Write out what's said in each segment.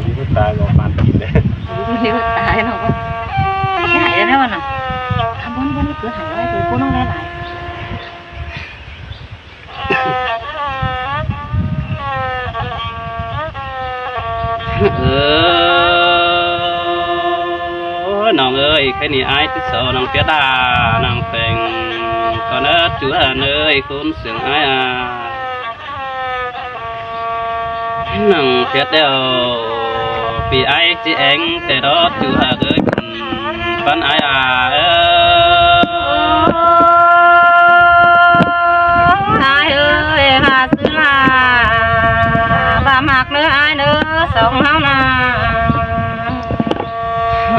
ມີຄົນຕາຍກໍປານກິນເດ້ ມີຄົນຕາຍເນາະ ຢາກໄດ້ແນວນັ້ນນະ ທຳບຸນບໍ່ມີເກີດໃຫ້ເລີຍ ຄົນເຮົາຫຼາຍໆ. ເອີ ນ້ອງເອີຍ ແຄ່ນີ້ອ້າຍຕິດເຊົາ ນ້ອງເປຍດາ ນ້ອງແປງ ກໍເນີດຈູຫັ້ນເອີຍ ຄົນເຊິ່ງອ້າຍອາ ນ້ອງເປຍດາ ປີອ້າຍຈິແອງແຕ່ດອກ ຈູຫາເອີຍ ປັນອ້າຍອາເອີຍ ອ້າຍເອີຍ ວ່າຊື່ວ່າ ວ່າມັກເດີອ້າຍເດີ ສອງເຮົານະ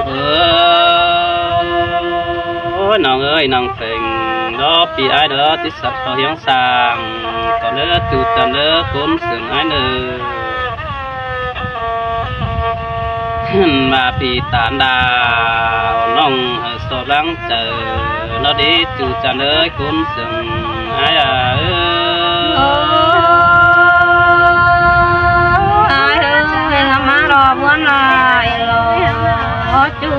ເອີ ນ້ອງເອີຍ ນ້ອງແປງ ດອກ ປີອ້າຍເດີ ຕິດສັດເຂົ້າຮຽງສ້າງ ກໍເລີດຈູຈັນເດີ ຄົນເຊິ່ງອ້າຍເດີ ມາປີຕານດາວ ນ້ອງໃຫ້ສອບລັງ ເຈີນອດດີ ຈູຈັນເອີຍ ຄົນເຊິ່ງອ້າຍອາເອີ ອ້າຍເອີຍ ມາລໍບວນຫຼາຍລໍ ຈູ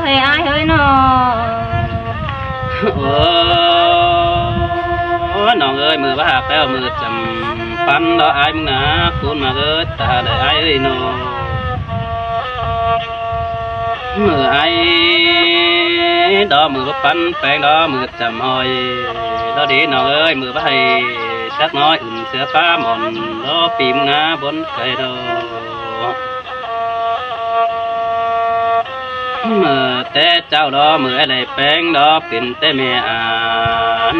ເອີຍ ອ້າຍເອີຍນ້ອງ ໂອ້ ນ້ອງເອີຍ ມື້ວ່າຮັກແລ້ວ ມື້ຈຳປັນດອກ ອ້າຍມຶງນາ ຄູນມາເອີຍ ຕາໄດ້ອ້າຍເອີຍນ້ອງ ມື້ອ້າຍດອກ ມື້ບໍ່ປັນແປງດອກ ມື້ຈຳຫອຍດອກເດນ້ອງເອີຍ ມື້ບໍ່ໃຫ້ສັກນ້ອຍ ອຸ່ນເສືອຟ້າໝອນດອກ ປີມງາບົນໄກດອກ ເມື່ອແຕ່ເຈົ້າດອກ ມື້ອ້າຍໄດ້ແປງດອກ ເປັນແຕ່ແມ່ອາ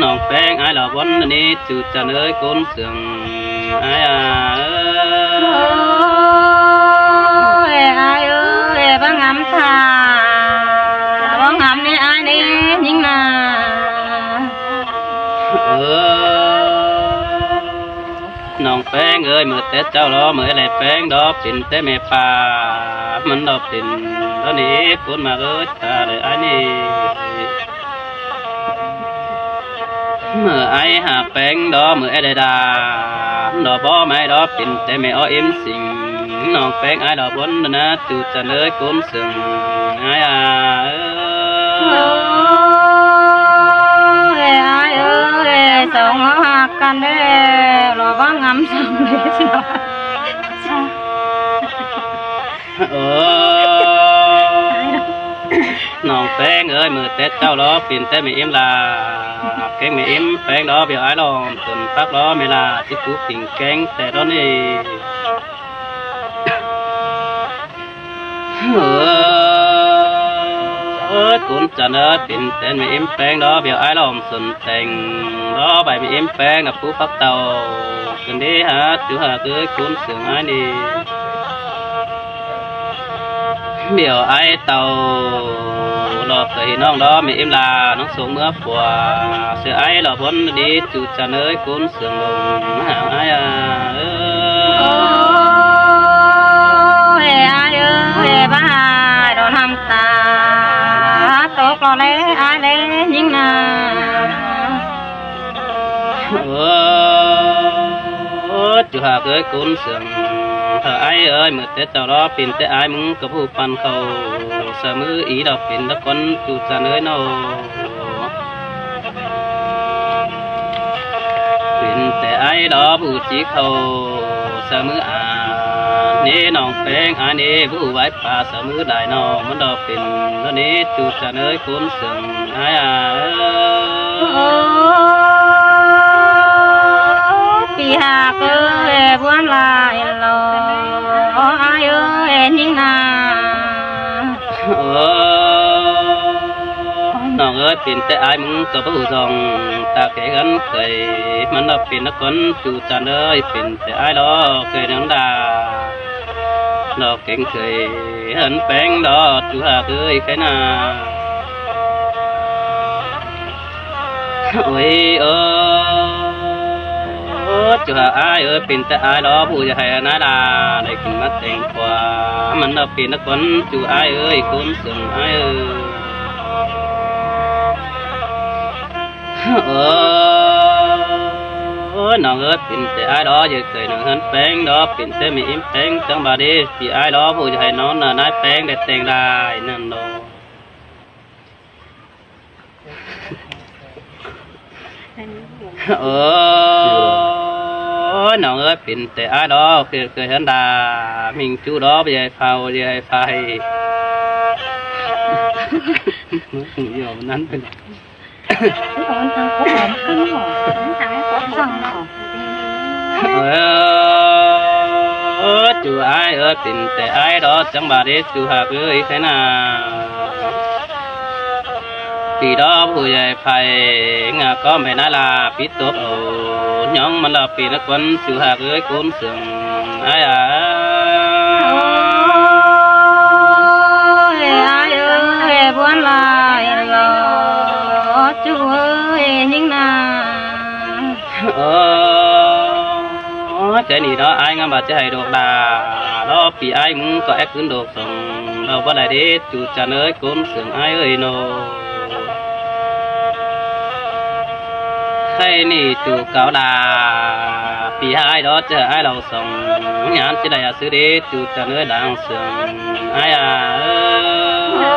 ນ້ອງແປງອ້າຍລາວອນນີ້ ຈູຈັນເອີຍ ຄົນເຊິ່ງອ້າຍອາເອີ ໂອ້ຍ ອ້າຍເອີຍ ບັງງາມທ່າ ບັງງາມນີ້ອ້າຍນີ້ຍິງນາ ເອີ ນ້ອງແປງເອີຍ ເມື່ອແຕ່ເຈົ້າດອກ ມື້ອ້າຍໄດ້ແປງດອກ ເປັນແຕ່ແມ່ປາ ມັນດອກເປັນດອກນີ້ ຄົນມາເອີຍ ຕາໄດ້ອ້າຍນີ້ ເມື່ອອ້າຍຫາແປງດອກ ມື້ອ້າຍໄດ້ດາ ດອກບໍ່ໄມ້ດອກ ເປັນແຕ່ແມ່ອໍເອັມສິງ ນ້ອງແປງອ້າຍດອກບົນນະ ຈູຈັນເອີຍ ຄົນເຊິ່ງອ້າຍອາເອີ ໂອ້ຍ ອ້າຍເອີຍ ສອງເຮົາຮັກກັນແລ້ວ ລະວັງງາມສຳເລັດ ໂອ້ຍ ນ້ອງແປງເອີຍ ເມື່ອແຕ່ເຈົ້າດອກ ເປັນແຕ່ແມ່ເອັມລາ ແກງແມ່ເອັມແປງດອກ ບຽວອ້າຍລອມຕົ້ນປັກດອກ ແມ່ລາຊິປູກິງແກງແຕ່ດອກນີ້ ເອີຍ ຄົນຈັນເອີຍ ເປັນແຕ່ແມ່ເອັມແປງດອກ ບຽວອ້າຍລອມ ສົນແຕ່ງດອກ ໃບແມ່ເອັມແປງນະ ປູຟັກເຕົາ ຂຶ້ນດີຫາຈູຫາເກີດ ຄົນເຊິ່ງອ້າຍນີ້ ບຽວອ້າຍເຕົາ ດອກເຄີຍນ້ອງດອກ ແມ່ເອັມລາ ນ້ອງສົ່ງເມືອຂົວ ເສືອອ້າຍລາວອນນີ້ ຈູຈັນເອີຍ ຄົນ ເຊິ່ງລົງມາຫາອ້າຍອາເອີ ໂອ້ຍ ອ້າຍເອີຍ ບ້າດອກນ້ຳຕາຕົກລອແລ ອ້າຍແລຍິງນາ ໂອ້ຍ ຈູຫາເກີດ ຄົນເຊິ່ງ ເອີ ອ້າຍເອີຍ ເມື່ອແຕ່ເຈົ້າດອກ ເປັນແຕ່ອ້າຍມຶງ ກະຜູ້ປັນເຂົ້າ ສະມືອີດອກ ເປັນດອກກອນ ຈູຈັນເອີຍນ້ອງ ເປັນແຕ່ອ້າຍດອກ ຜູ້ຈີເຂົ້າສະມືອາ ເນ ນ້ອງແປງອາ ເນ ຜູ້ໄຫວ້ປາສະມືຫຼາຍນ້ອງ ມັນດອກເປັນດອກເນ ຈູຈັນເອີຍ ຄົນເຊິ່ງອ້າຍອາເອີ ໂອ້ ປີຫາເກີດ ບວນຫຼາຍລໍ ອ້າຍເອີຍ ຍິງນາ ເອີ ນ້ອງເອີຍ ເປັນແຕ່ອ້າຍມຶງກໍບໍ່ຮູ້ຊ່ອງ ຕາເກກັນເຄີຍ ມັນດອກເປັນນະຄອນ ຈູຈັນເອີຍ ເປັນແຕ່ອ້າຍດອກເຄີຍນຳດາ ດອກເກັງເຄີຍ ເຫັນແປງດອກ ຈູຫາເຄີຍໄຄນາ ໂອ້ຍ ເອີ ໂອ້ ຈູຫາອ້າຍເອີຍ ເປັນແຕ່ອ້າຍດອກ ຜູ້ຢາກໃຫ້ອານາດາ ໄດ້ຂຶ້ນມາແຕ່ງຜົວ ມັນດອກເປັນນະຄອນ ຈູອ້າຍເອີຍ ຄົນເຊິ່ງອ້າຍເອີຍ ເອີ ໂອ້ຍ ນ້ອງເອີຍ ເປັນແຕ່ອ້າຍດອກ ຢາກເຄີຍນອນເຮືອນແປງດອກ ເປັນແຕ່ແມ່ອີ່ແປງ ຈັ່ງບາດນີ້ ພີ່ອ້າຍດອກ ຜູ້ຈະໃຫ້ນ້ອງນານາຍແປງໄດ້ແຕ່ງໄດ້ນັ້ນດອກ. ໂອ້ຍ ນ້ອງເອີຍ ເປັນແຕ່ອ້າຍດອກ ເຄີຍ ເຄີຍເຫັນດາ ມິງຈູດອກ ບໍ່ຢາກໃຫ້ເຝົ້າ ບໍ່ຢາກໃຫ້ໄຟ ຢູ່ນັ້ນເປັນ ເອີ ຈູອ້າຍເອີຍ ເປັນແຕ່ອ້າຍດອກ ຈັ່ງບາດນີ້ ຈູຮັກເອີຍ ໃຄນາ ປີດອກ ຜູ້ໃຫຍ່ໄພ ງາກ້ອມໃບນາລາ ປີຕົບ ໂອ ຍອງມັນລະປີນະຄົນ ຈູຮັກເອີຍ ກຸນເຊິ່ງ ອ້າຍອາ ໂອ້ຍ ອ້າຍເອີຍ ບວນຫຼາຍລອ ຈູເອີຍ ຍິງນາ ໂອ້ຍ ໃຈນີ້ເນາະ ອ້າຍງາມວ່າຈະໃຫ້ດອກດາເນາະ ປີອ້າຍມຶງກໍແອກຂຶ້ນດອກ ເຮົາບໍ່ໄດ້ເດ້ ຈູຈັນເອີຍ ກົມເສີງອ້າຍເອີຍໂນ ໃຄນີ້ຈູເກົາດາ ປີອ້າຍດອກ ຈະອ້າຍລາວສອງ ຍາມຈະໄດ້ອາຊື່ເດ້ ຈູຈັນເອີຍ ດາງເສີງອ້າຍອາເອີຍ ໂອ້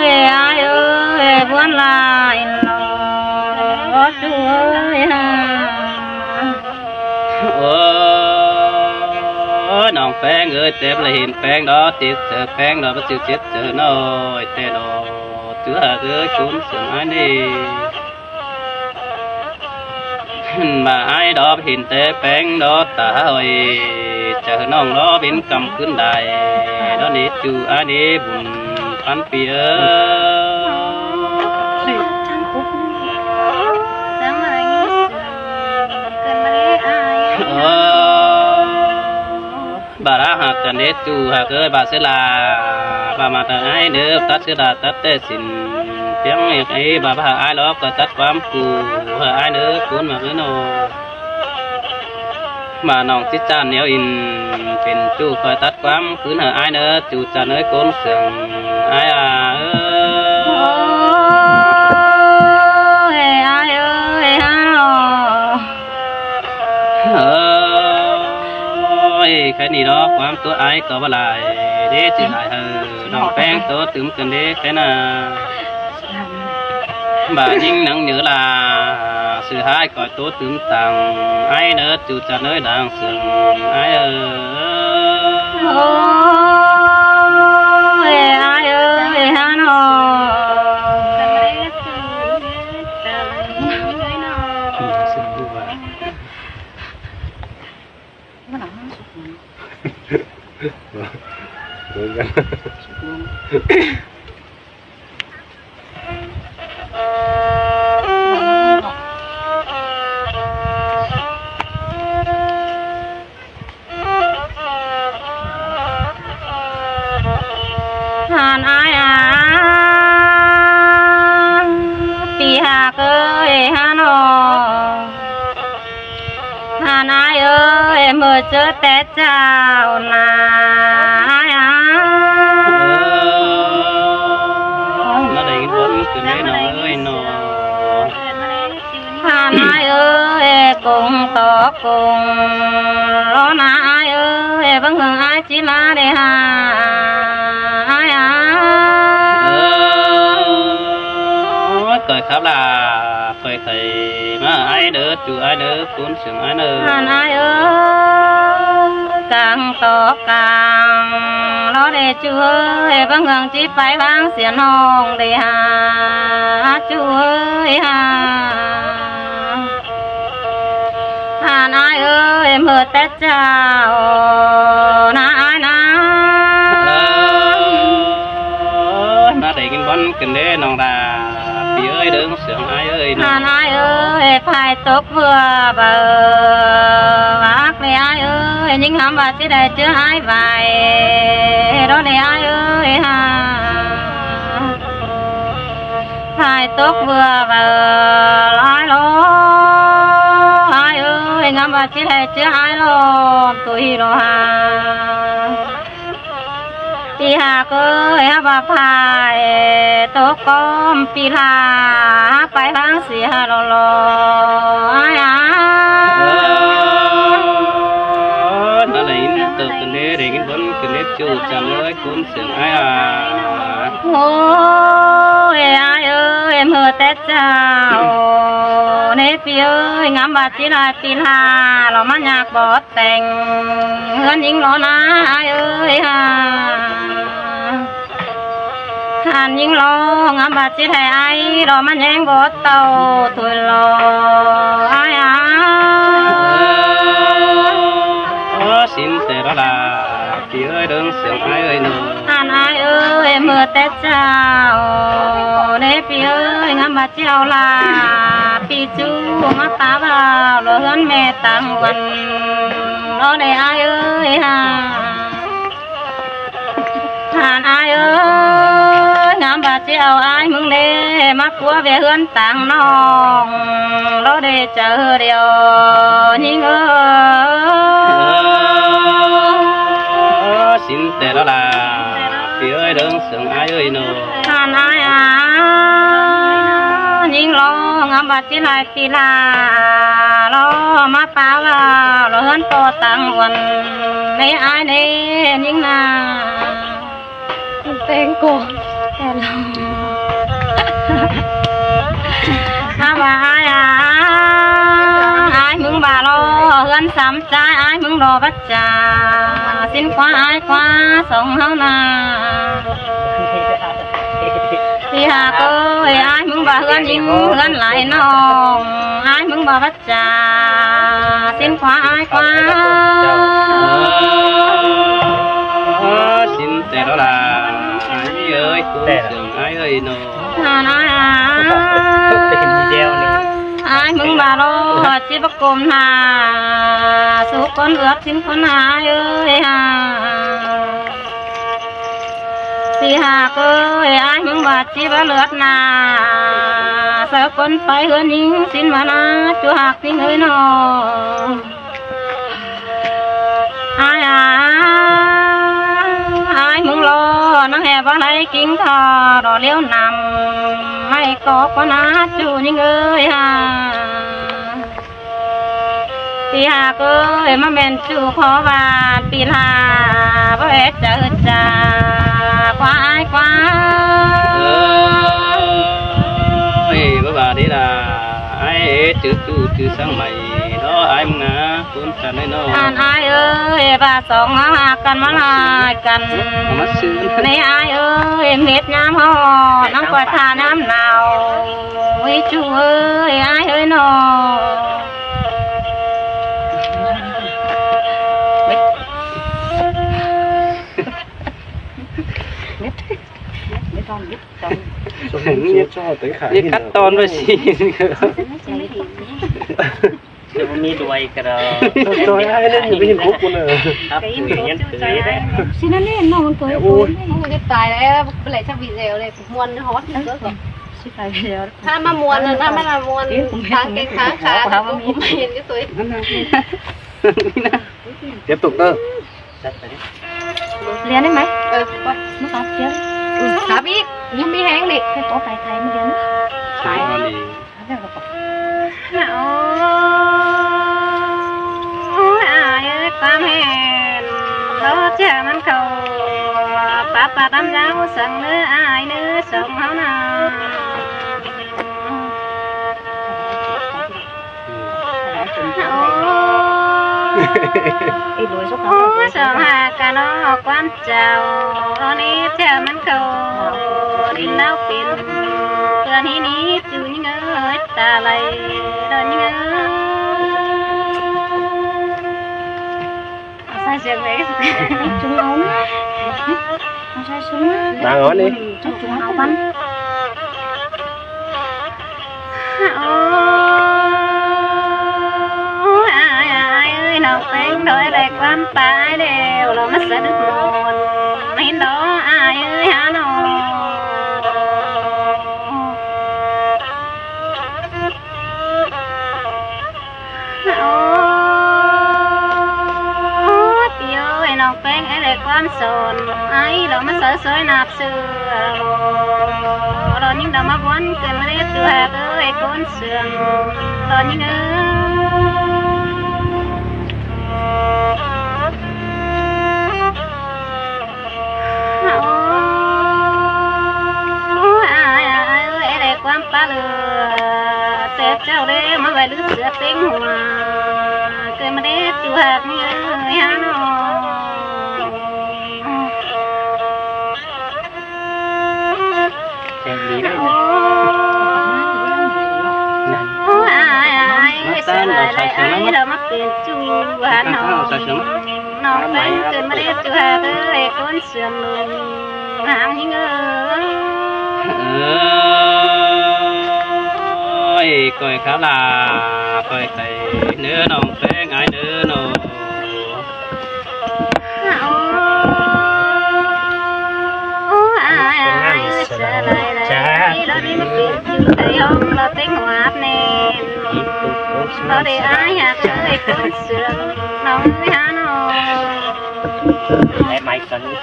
ຍ ອ້າຍເອີຍ ບວນຫຼາຍລອ ຈູເອີຍ ໂອ້ຍ ນ້ອງແປ້ງເອີຍ ແຕ່ບໍ່ໄດ້ເຫັນແປ້ງດອກ ເຈັບເຈີແປ້ງດອກ ບໍ່ເຈັບເຈີນ້ອຍແຕ່ດອກ ຈື່ຫາເດີ້ ຄົນເສີງອ້າຍນີ້ ເຫັນວ່າອ້າຍດອກ ເຫັນແຕ່ແປ້ງດອກ ຕາຫ້ອຍ ຈະໃຫ້ນ້ອງດອກ ເປັນກຳຄືນໄດ້ດອກ ນີ້ຈູອ້າຍນີ້ ບຸນພັນປີເອີຍ ເອີ ບາດລາຫາກກັນເດ້ ຈູຫາກເອີຍ ບາດເສລາ ບາດມາທາງອ້າຍເດີ ຕັດເສລາ ຕັດແຕ່ສິນ ພຽງເອກເອ ບາດພາອ້າຍລອກ ກໍຕັດຄວາມກູຫາອ້າຍເດີ ຄູນມາເອີຍໂນ ມານ້ອງຈິດຈານແນວອິນ ເປັນຈູຄອຍຕັດຄວາມຄືນໃຫ້ອ້າຍເດີ ຈູຈານເອີຍ ຄົນເສີງອ້າຍອາເອີຍ ໂອ້ຍ ອ້າຍເອີຍ ຮາໂລ ເອີຍ ແຄ່ນີ້ດອກ ຄວາມຕົວອ້າຍກໍບໍ່ຫຼາຍເດ້ ຊິຫຼາຍໃຫ້ນ້ອງແປ້ງໂຕຕື່ມກັນເດ້ ແຄ່ນາ ບາດຍິງໜັງເຍີລາ ຊື່ຮ້າຍກໍໂຕຕື່ມຕັງ ອ້າຍເນີ ຈູຈາເນີ ດາງເສີງອ້າຍເອີຍ ໂອ້ຍ ອ້າຍເອີຍ ຮາໂນ ຫານອ້າຍອາ ປີຫາກເອີຍ ຫານ້ອງ ຫານອ້າຍເອີຍ ເມີເຈີແຕ່ເຈົ້ານາ ອ້າຍອາ ມາໄດ້ເງິນບໍ່ມີຄືນເດ້ນ້ອງເອີຍນ້ອງ ຫານອ້າຍເອີຍ ກົງຕໍ່ກົງ ລໍນາອ້າຍເອີຍ ເບິ່ງເຫິງອ້າຍຊິມາໄດ້ຫາ ອ້າຍອາ ເອີ ໂອ້ຍ ກ່ອຍຄັບລາ ຄ່ອຍໄຂມາອ້າຍເດີ ຈູອ້າຍເດີ ຄູນເສີງອ້າຍເດີ ຫານອ້າຍເອີຍ ກາງຕໍ່ກາງ ລໍເດຈູເອີຍ ເບິ່ງເຮືອງຈິໄປວາງສຽນຫ້ອງເດຫາ ຈູເອີຍຫາ ຫານອ້າຍເອີຍ ເມີແຕ່ເຈົ້ານາອ້າຍນາ ເອີ ມາໄດ້ກິນບ່ອນກັນເດ້ນ້ອງດາ ປີເອີຍເດີ ເສຍງອ້າຍເອີຍ ຫານອ້າຍເອີຍ ພາຍຕົກເພື່ອເບີ ວາກເດອ້າຍເອີຍ ຍິງຫຳວ່າຊິໄດ້ເຈີອ້າຍໄວ ໂດເດອ້າຍເອີຍຫາ ພາຍຕົກເບື້ອເບີ ລອຍໂລ ອ້າຍເອີຍ ງາມວ່າຊິໄດ້ເຈີອ້າຍລອມຕຸຍໂລຫາ ພີ່ຮັກເອີຍ ຫາວ່າພາຍຕົກກ້ອມປີລາ ຫາໄປທາງເສຍຫຼໍ່ໆ ອ້າຍອາ. ເອີ ນັ້ນແຫຼະ ຍິນເຕີບກັນເດ້ ໄດ້ຍິນເພິ່ນຂຶ້ນເຮັດຈູ້ຈັນເອີຍ ຄຸນເສີງອ້າຍອາ. ໂອ້ຍ ອ້າຍເອີຍ ເມີແຕ່ເຈົ້າເນ ພີ່ເອີຍ ງາມວ່າຊິຫຼາຍປີລາ ລາວມາຍາກບໍ່ ແຕ່ງເຮືອນຍິງລໍນາ ອ້າຍເອີຍຫາ. ທ່ານຍິງລໍງາມບາດຈິດໃຫ້ອ້າຍລໍມາແຍງບໍ່ເຕົ້າຖ້ວຍລໍ ອ້າຍອາ. ເອີ ສິນແຕ່ລະລາ ພີ່ເອີຍເດີງເສຍງອ້າຍເອີຍເນາະ. ທ່ານອ້າຍເອີຍ ເມີແຕ່ເຈົ້າເດ້ ພີ່ເອີຍ ງາມບາດຈິດເອົາລາ ປີ້ຈູມາປາບ່າວ ລໍເຮືອນແມ່ຕາງວັນ ລໍໄດ້ອ້າຍເອີຍຫາ. ທ່ານອ້າຍເອີຍ ງາມບາດຈິດເອົາອ້າຍມຶງເດ້ ມາປົວເວຍເຮືອນຕາງນ້ອງ ລໍໄດ້ເຈີດຽວຍິງເອີຍ. ເອີ ສິນແຕ່ລະລາ ພີ່ເອີຍເດີງເສີງອ້າຍເອີຍເນາະ. ທ່ານອ້າຍອາ ຍິງລໍງາມບາດຈິດຫຼາຍ ສີລາລໍມາປາວ່າລໍເຮືອນປໍຕາງວັນ ເນອ້າຍເນຍິງນາ ແຕງກວາແຕ່ລາ ຖ້າວ່າອ້າຍອາ ອ້າຍມຶງບາລໍເຮືອນສາມຈາຍ ອ້າຍມຶງລໍບັດຈາ ສິນຂວາອ້າຍຂວາສອງເຮົານາ ພີ່ຫາກເອີຍ ອ້າຍມຶງວ່າເຮືອນຍິງເຮືອນຫຼາຍນ້ອງ ອ້າຍມຶງວ່າບັດຈາ ສິນຂວາອ້າຍຂວາ ສິນແຕ່ລະລາ ອ້າຍເອີຍ ຄູເຊິ່ງອ້າຍເອີຍເນາະ ອ້າຍມຶງວ່າລໍຊິບໍ່ກົ້ມໜ້າ ສູ້ຄົນເອືອດສິນຄົນຫາເອີຍຫາ. ພີ່ຫາກເອີຍ ອ້າຍມຶງວ່າຊິບໍ່ເລືອດໜ້າ ເສີຄົນໄປເຮືອນຍິງສິນມານາ ຈູຮັກສິງເອີຍນ້ອງ ອ້າຍອາ ອ້າຍມຶງລໍນາງແຫ່ບໍ່ໄດ້ກິງທອດ ລໍລ້ຽວນຳ ໄມ້ກອກວ່ານາ ຈູຍິງເອີຍຫາ. ພີ່ຫາກເອີຍ ມາແມ່ນຈູຂໍຫວານປີລາ ບໍ່ເອດເຈີຈາ ຄວາຍຄວາຍ ເອີຍ ບໍ່ວ່າເດ້ລະ ອ້າຍເອດຈື່ຈູຈື່ສັງໃໝ່ເນາະ ອ້າຍມຶງນາ ຄົນກັນໄດ້ເນາະ ທ່ານອ້າຍເອີຍ ວ່າສອງເຮົາຫາກກັນມາຫຼາຍກັນ ເນອ້າຍເອີຍ ເຮັດຍາມຮ້ອນ ນຳກວາດທາຍາມໜາວ ໂອ້ຍ ຈູເອີຍ ອ້າຍເອີຍເນາະ. ນີ້ຄັດຕອນໄວ້ຊິ ຈະບໍ່ມີດວຍກະດອກ ດອຍອ້າຍເລີຍ ໄປເຫັນຄົບກູເລີຍ ຄັບຄືຍັງຄືໄດ້ ຊິນັ້ນແຫຼະ ນ້ອງເຄີຍ ໂອ້ຍ ຕາຍແລ້ວ ບໍ່ໄດ້ຈັກວິແລ້ວເລີຍ ມ່ວນຮອດ ຊິໄປແລ້ວ ຖ້າມາມ່ວນນະ ຖ້າມາມ່ວນ ຕາແກງຂາຂາ ເຫັນຢູ່ຕົວ ເຈັບຕົກເດີ ລຽນໄດ້ໄໝ? ເອີ ມາຕັດລຽນ ອື ຕັດອີກ ຍັງມີແຮງນີ້ ໄປປໍໄປໄທມາລຽນ ໄປ ໂອ້ຍ ອ້າຍເອີຍ ຄວາມແຮງ ລໍເທື່ອມັນເຂົ້າ ປາປາຕຳເຈົ້າ ສັງເດີອ້າຍເດີ ສອງເຮົານາ. ໂອ້ ໂອ້ ສອງຫາກະນອກຄວາມເຈົ້າ ເນເທື່ອມັນເຂົ້າ ດິນລາວເປັນ ເພື່ອນທີ່ນີ້ຈູຍິງເອີຍ ຕາໄຫຼດອນຍິງເອີຍ. ໃສ່ສຽງເລີຍ ຈຸງເອົານະ ເອົາໃສ່ຊຸມນາ ນາງເອົານີ້ ຈຸງເອົາມັນ ໂອ້ ອ້າຍ ອ້າຍເອີຍ ນ້ອງແປ້ງດອຍໄດ້ຄວາມຕາຍແລ້ວ ລອງມາສະດຸດນອນ ເຫັນດອກອ້າຍເອີຍຫານ້ອງ. ໂອ້ຍ ພີ່ເອີຍ ນ້ອງແປ້ງເອີຍ ໄດ້ຄວ ຄວາມສອນ ອ້າຍລາວມາເຊົາຊ່ອຍນັບເຊື່ອ ລາວຍິງດາວມາວອນເກີດມາເດດຢູ່ຫາກເອີຍຄົນເຊື່ອງ ລາວຍິງເອີຍ ໂອ້ຍ ອ້າຍ ອ້າຍເອີຍ ໄດ້ຄວາມປາເຫຼືອ ແຕ່ເຈົ້າເດ້ມາໄວ້ລືເສືອເຕັງຫົວ ເກີດມາເດດຢູ່ຫາກນີ້ເອີຍ ຫານ້ອງ ແຂງດີເດ້ ໂອ້ຍ ອ້າຍ ອ້າຍ ເອີຍ ເສຍດາຍຫຼາຍ ອ້າຍລາວມາເປັນຈູ່ຫານ້ອງ ນ້ອງແປ້ງເກີດມາເດດຢູ່ຫາກເອີຍຄົນເຊື່ອງໜຸ່ມຫາງຍິງເອີຍ ເອີຍ ກ້ອຍຂາວຫຼ້າ ກ້ອຍໄຂ່ເດີນ້ອງແປ້ງ ອ້າຍເດີນ້ອງ ໂອ້ ອ້າຍ ອ້າຍ ສະຫຼາຍ ລາວໄດ້ມາເປັນຢູ່ໃນຫ້ອງ ລາວເຕັງຫວາບແນ່ນ ລາວໄດ້ອາຍຫາກເອີຍຄົນເຊື່ອງ ນ້ອງເອີຍຫານ້ອງ ແລະໄມຕອນນີ້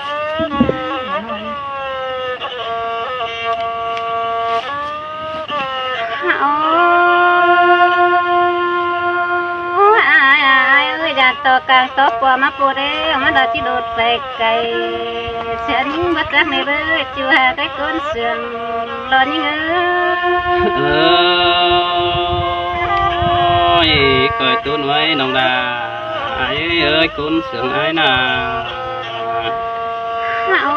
ໂອ້ ອ້າຍ ອ້າຍເອີຍ ຢ້ານຕໍ່ກາງຕໍ່ປົວມາປູເດ້ ມັນດອກຊິໂດດໄປໄກ ເສຍຍິງບໍ່ຈັກໃນເບີດ ຢູ່ຫາໄກຄົນເຊື່ອງ ລອຍິງເອີຍ ເອີຍ ກ້ອຍຕູນໄວ້ນ້ອງດາ ອ້າຍເອີຍ ຄົນເຊື່ອງອ້າຍນາ. ໂອ້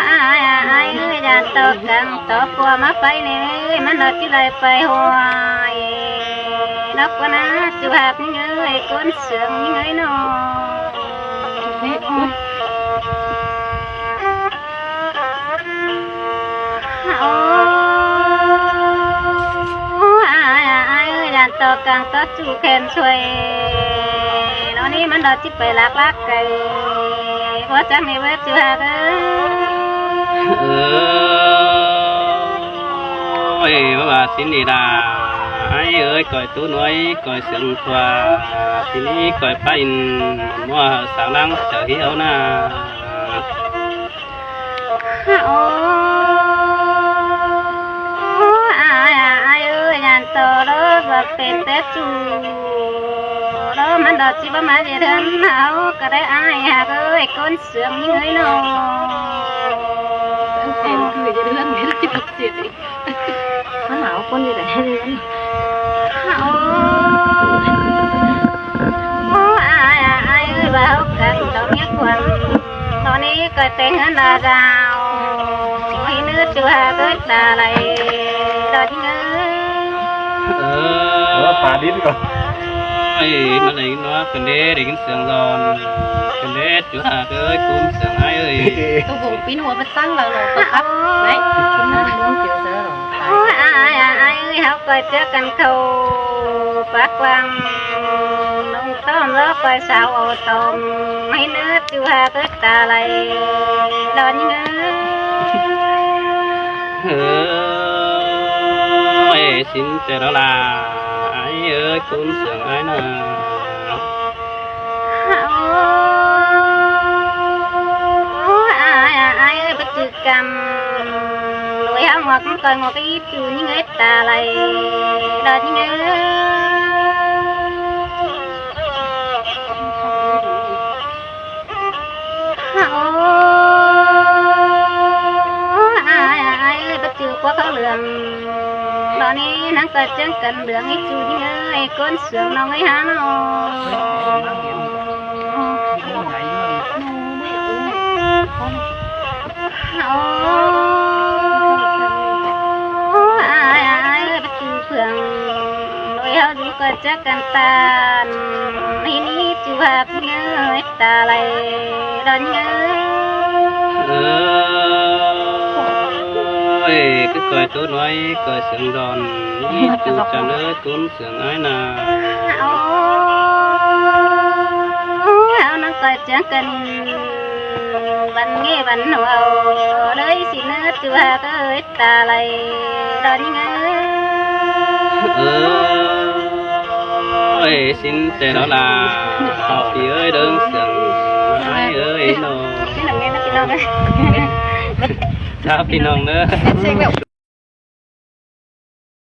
ອ້າຍ ອ້າຍເອີຍ ຢ້ານຕໍ່ກັງຕໍ່ປົວມາໄປນີ້ ມັນລະຊິໄດ້ໄປຫ້ວຍ ດອກວ່ານາ ຈຸຮັກຍິງເອີຍ ຄົນເຊື່ອງຍິງເອີຍນ້ອງ ໂອ້ ອ້າຍ ອ້າຍເອີຍ ຢ້ານຕໍ່ກັງຕໍ່ຈູແຂນຊ່ວຍ ເນາະນີ້ມັນດອກຊິໄປຫຼັກລັກໄກ ບໍ່ຈັກໃນເວີດຈຸຮັກເອີຍ ເອີຍ ວ່າຊິນີ້ດາ ອ້າຍເອີຍ ກ້ອຍຕູນ້ອຍ ກ້ອຍເຊື່ອງຕົວ ຊິນີ້ກ້ອຍໄປມົວສາງຫຼັງເຈົ້າເຫີວນາ. ໂອ້ ອ້າຍ ອ້າຍເອີຍ ຢ້ານຕໍ່ໂລດວ່າເປັນແຕ່ຈູ ໂລມັນດອກຊິບໍ່ມາເຮັດເຮືອນເຮົາກໍໄດ້ ອ້າຍຮັກເອີຍ ຄົນເຊື່ອງຍິງເອີຍນ້ອງ ແຂງຄືຈະເຮືອນເຮັດຊິບໍ່ເສດອີກ. ມັນຫາວຄົນຢູ່ໃດເຮືອນ ໂອ້ ອ້າຍ ອ້າຍເອີຍ ວ່າເຮົາກັນດອກເມຍຂວັນ ຕອນນີ້ກໍແຕ່ງເຮືອນລາວ ໃຫ້ນຶກຢູ່ຫາເກີດຕາໄຫຼ ດອກຍິງເອີຍ ເອີ ເອີ ປາດິນກໍ ເອີຍ ມາໄດ້ຍິນວ່າເພິ່ນເດ້ ໄດ້ຍິນສຽງຮ້ອນ ເພິ່ນເດ້ ຢູ່ຫາເກີດຄຸນສຽງອ້າຍເອີຍ ຕົກລົງປິ່ນຫົວໄປຕັ້ງແລ້ວເນາະ ກໍຄັບໄດ້ ໂອ້ຍ ອ້າຍ ອ້າຍເອີຍ ເຮົາກໍເຈີກັນເຂົ້າປາກກວ້າງ ລົງຕ້ອມລໍໄປສາວເອົາຕອມ ໃຫ້ນຶກຢູ່ຫາເກີດຕາໄຫຼ ດອກຍິງເອີຍ ເອີຍ ຊິນແຕ່ລະລາ ອ້າຍເອີຍ ຄຸນສຽງອ້າຍນາ. ໂອ້ ອ້າຍ ອ້າຍເອີຍ ປະຈື່ກຳ ໂດຍເຮົາງອກມັນກໍງອກອີ່ຕູຍິງເອີຍ ຕາໄຫຼ ດອກຍິງເອີຍ ໂອ້ ອ້າຍ ອ້າຍເອີຍ ປະຈື່ພວກເຂົາເຫຼືອງ ດອກນີ້ນາງກໍເຈີກັນເຫຼືອງອີ່ຕູຍິງເອີຍ ຄົນ ເຊື່ອງນ້ອງເອີຍຫານ້ອງ ໂອ້ ອ້າຍ ອ້າຍເອີຍ ປະຈື່ເພື່ອງ ໂດຍເຮົາຢູ່ກໍຈັກກັນຕານ ໃຫ້ນີ້ຈຸຮັກເອີຍ ຕາໄຫຼ ດອກຍິງເອີຍ ເອີຍ ຄືກ້ອຍໂຕນ້ອຍ ກ້ອຍເຊື່ອງດອນ ນີ້ຈູຈັນເອີຍ ຄົນ ເຊື່ອງອ້າຍນາ ໂອ້ ເຮົານາງກໍເຈື່ອງກັນ ວັນເງວັນຫົວ ເລີຍຊິເນີດຢູ່ຫາກເອີຍ ຕາໄຫຼ ດອກຍິງເອີຍ ເອີ ໂອ້ຍ ຊິນແຕ່ເນາະລາ ເອົາພີ່ເອີຍເດີ ເຊື່ອງອ້າຍເອີຍເນາະ ພີ່ນ້ອງເອີຍ ພີ່ນ້ອງເອີຍ ລາພີ່ນ້ອງເດີ ເຊັກແບບ